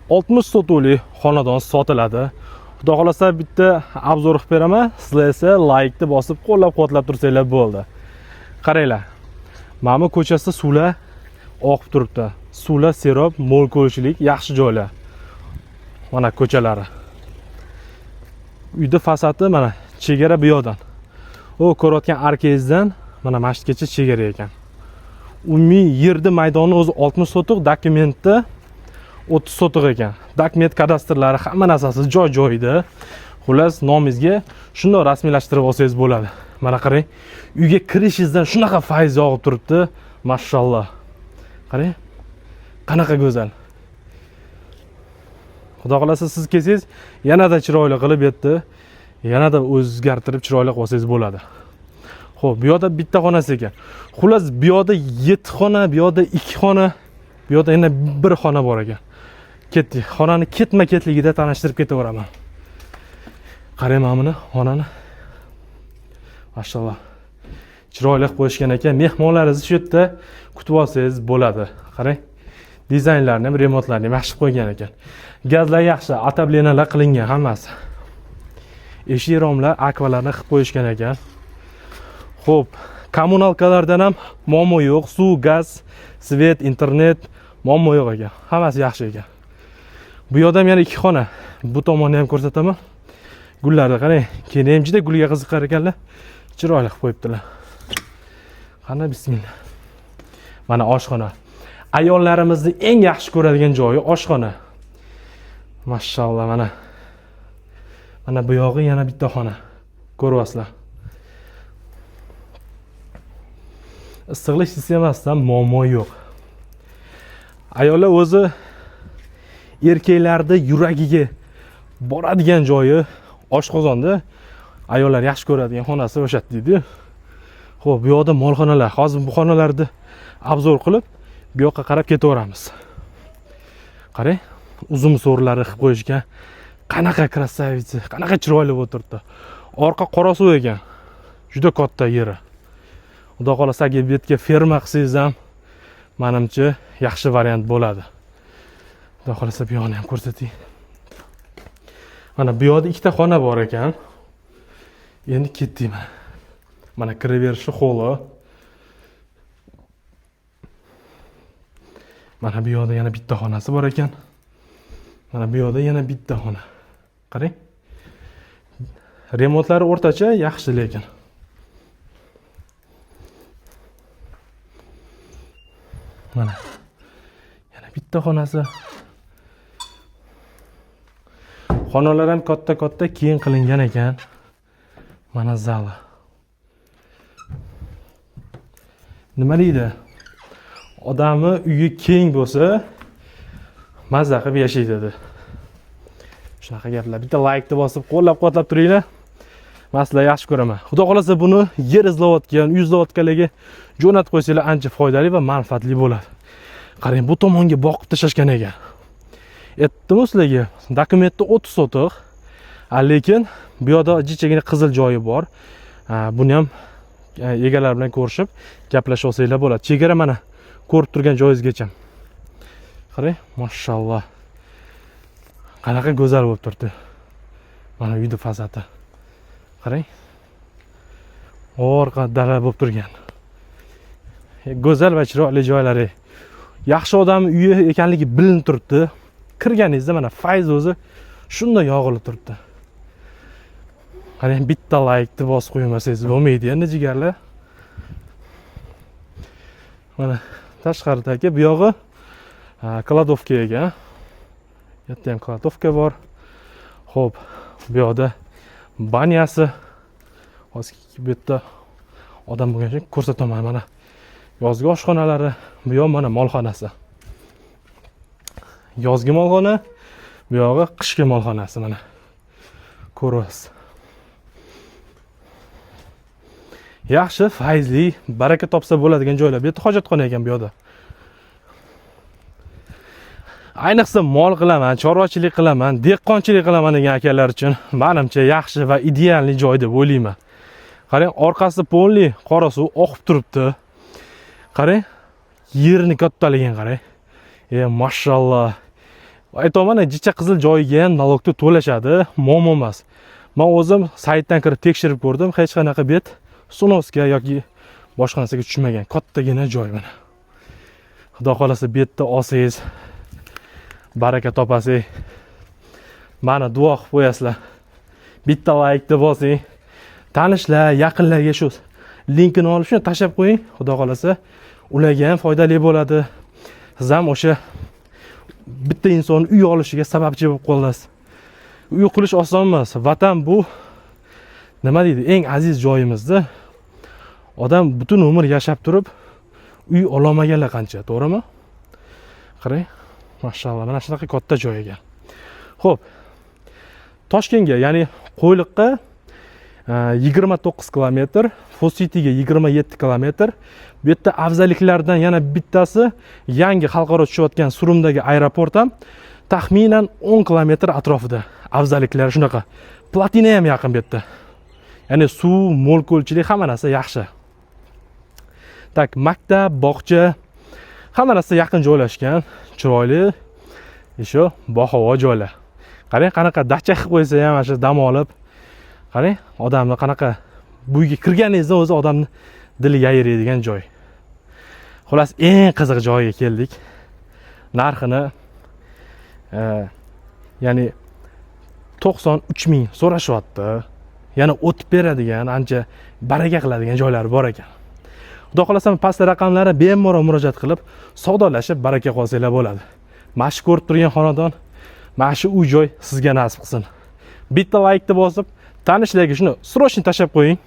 60 sotuvli xonadon sotiladi. Xudo xolasa bitta obzor qilib beraman. Sizlar esa laykni bosib qo'llab-quvvatlab tursanglar bo'ldi. Qaranglar. Mana bu ko'chasida suvlar oqib turibdi. Suvlar serob, mo'l ko'lchilik, yaxshi joylar. Mana ko'chalari. Uyda fasadi mana chegara bu yoqdan. U ko'rayotgan arkangizdan mana shu yergacha chegara ekan. Umumiy yerda maydoni o'zi 60 sotix, dokumentda 30 sotix ekan. Dokument kadastrlari hamma narsasi joy-joyida. Xullas, nomingizga shundoq rasmiylashtirib olsangiz bo'ladi. Mana qarang, uyga kirishingizdan shunaqa fayz yog'ib turibdi. Mashalloh. Qarang, qanaqa go'zal. Xudo xolasa siz kelsangiz yanada chiroyli qilib yerda yanada o'zgartirib chiroyli qilib olsangiz bo'ladi. Xo'p, bu yoqda bitta xonasi ekan. Xullas, bu yoqda 7 xona, bu yoqda 2 xona, bu yoqda yana bir xona bor ekan. Ketdik. Xonani ketma-ketligida tanishtirib ketaveraman. Qarang mana buni xonani. Mashalloh. Chiroyli qilib qo'yishgan ekan. Mehmonlaringizni shu yerda kutib olsangiz bo'ladi. Qarang. Dizaynlarni ham, remontlarni ham yaxshi qilib qo'ygan ekan. Gazlar yaxshi, отопления lar qilingan hammasi. Eshik romlar, akvalarni qilib qo'yishgan ekan. Xo'p, коммуналка lardan ham muammo yo'q. Suv, gaz, свет, internet muammo yo'q ekan. Hammasi yaxshi ekan. Bu yoqda ham yana 2 xona. Bu tomonni ham ko'rsataman. Gullarni qarang. Keyin ham juda gulga qiziqar ekanlar. Chiroyli qilib qo'yibdilar. Qani bismillah. Mana oshxona. Ayollarimizni eng yaxshi ko'radigan joyi oshxona. Mashalloh mana. Mana bu yog'i yana bitta xona. Ko'ryapsizlar. Issiqlik sistemasidan muammo yo'q. Ayollar o'zi erkaklarni yuragiga boradigan joyi oshqozonda. Ayollar yaxshi ko'radigan xonasi o'sha deydi. Xo'p, bu yoqda molxonalar. Hozir bu xonalarni obzor qilib, bu yoqqa qarab ketaveramiz. Qarang, uzum so'rlari qilib qo'yishgan. Qanaqa красавица, qanaqa chiroyli bo'lib turibdi. Orqa Qorasuv ekan. Juda katta yeri. Xudo xolasa agar bu yerga ferma qilsangiz ham menimcha yaxshi variant bo'ladi. Xudo xolasa bu yoqni ham ko'rsatay. Mana bu yoqda ikkita xona bor ekan. Endi ketdik mana. Mana kiraverishi xoli. Mana bu yoqda yana bitta xonasi bor ekan. Mana bu yoqda yana bitta xona. Qarang. Remontlari o'rtacha, yaxshi lekin. Mana yana bitta xonasi. Xonalar ham katta-katta keng qilingan ekan. Mana zali. Nima deydi? Odamni uyi keng bo'lsa, mazza qilib yashaydi dedi. Shunaqa gaplar. Bitta laykni bosib, qo'llab-quvvatlab turinglar. Men sizlarni yaxshi ko'raman. Xudo xolasa buni yer izlayotgan, uy izlayotganlarga jo'natib qo'ysanglar ancha foydali va manfaatli bo'ladi. Qarang, bu tomonga boqib tashlashgan ekan. Aytdim sizlarga, dokumentda 30 sotix, lekin bu yoqda jichagina qizil joyi bor. Buni ham egalari bilan ko'rishib, gaplashib olsanglar bo'ladi. Chegara mana ko'rib turgan joyingizgacha. Qarang, mashalloh. Qanaqa go'zal bo'lib turibdi. Mana uyni fasadi. Qarang. Orqa dala bo'lib turgan. Go'zal va chiroyli joylari. Yaxshi odam uyi ekanligi bilinib turibdi. Kirganingizda mana fayz o'zi shunday yog'ilib turibdi. Qarang, bitta laykni bosib qo'ymasangiz bo'lmaydi endi jigarlar. Mana tashqaridagi bu yog'i kladovka ekan. Bu yerda ham kladovka bor. Xo'p, bu yoqda banyasi. Hozir bu yerda odam bo'lgan uchun ko'rsataman mana. Yozgi oshxonalari, bu yoq mana molxonasi. Yozgi molxona, bu yog'i qishki molxonasi mana. Ko'ryapsiz. Yaxshi, fayzli, baraka topsa bo'ladigan joylar. Bu yerda hojatxona ekan bu yoqda. Ayniqsa mol qilaman, chorvachilik qilaman, dehqonchilik qilaman degan akalar uchun menimcha yaxshi va idealli joy deb o'ylayman. Qarang, orqasi polli qora suv oqib turibdi. Qarang, yerini kattaligini qarang. Mashalloh. Aytyapman, jicha qizil joyiga ham налог ni to'lashadi, muammo emas. Man o'zim saytdan kirib tekshirib ko'rdim, hech qanaqa bet снос ga yoki boshqa narsaga tushmagan. Kattagina joy mana. Xudo xohlasa, bu yerda olsangiz, baraka topasiz. Mani duo qilib qo'yasizlar. Bitta laykni bosing. Tanishlar, yaqinlarga shu linkini olib, shuni tashlab qo'ying. Xudo xohlasa, ularga ham foydali bo'ladi. Siz ham o'sha bitta inson uy olishiga sababchi bo'lib qolasiz. Uy qilish oson emas. Vatan bu, nima deydi, eng aziz joyimizda. Odam butun umr yashab turib uy ololmaganlar qancha, to'g'rimi? Qarang, mashalloh, mana shunaqa katta joy ekan. Xo'p, Toshkentga, ya'ni Qo'yliqqa 29 kilometr, Fositiga 27 kilometr. Bu yerda afzalliklardan yana bittasi, yangi xalqaro tushayotgan Surumdagi aeroport ham taxminan 10 kilometr atrofida. Afzalliklari shunaqa. Plotina ham yaqin bu yerda. Ya'ni suv, mo'l ko'lchilik, hamma narsa yaxshi. Так, maktab, bog'cha, hamma narsa yaqin joylashgan, chiroyli, еще bohavo joylar. Qarang, qanaqa dacha qilib qo'ysa ham, mana shu dam olib, qarang, odamni qanaqa, bu uyga kirganingizda o'zi odamni dili yayraydigan joy. Xullas, eng qiziq joyga keldik. Narxini ya'ni 93 ming so'rashyapti. Yana o'tib beradigan, ancha baraka qiladigan joylari bor ekan. Xudo xohlasa, pastda raqamlari, bemalol murojaat qilib, savdolashib, baraka qolsanglar bo'ladi. Mana shu ko'rib turgan xonadon, mana shu uy joy sizga nasib qilsin. Bitta laykni bosib, tanishlarga shuni срочно tashlab qo'ying.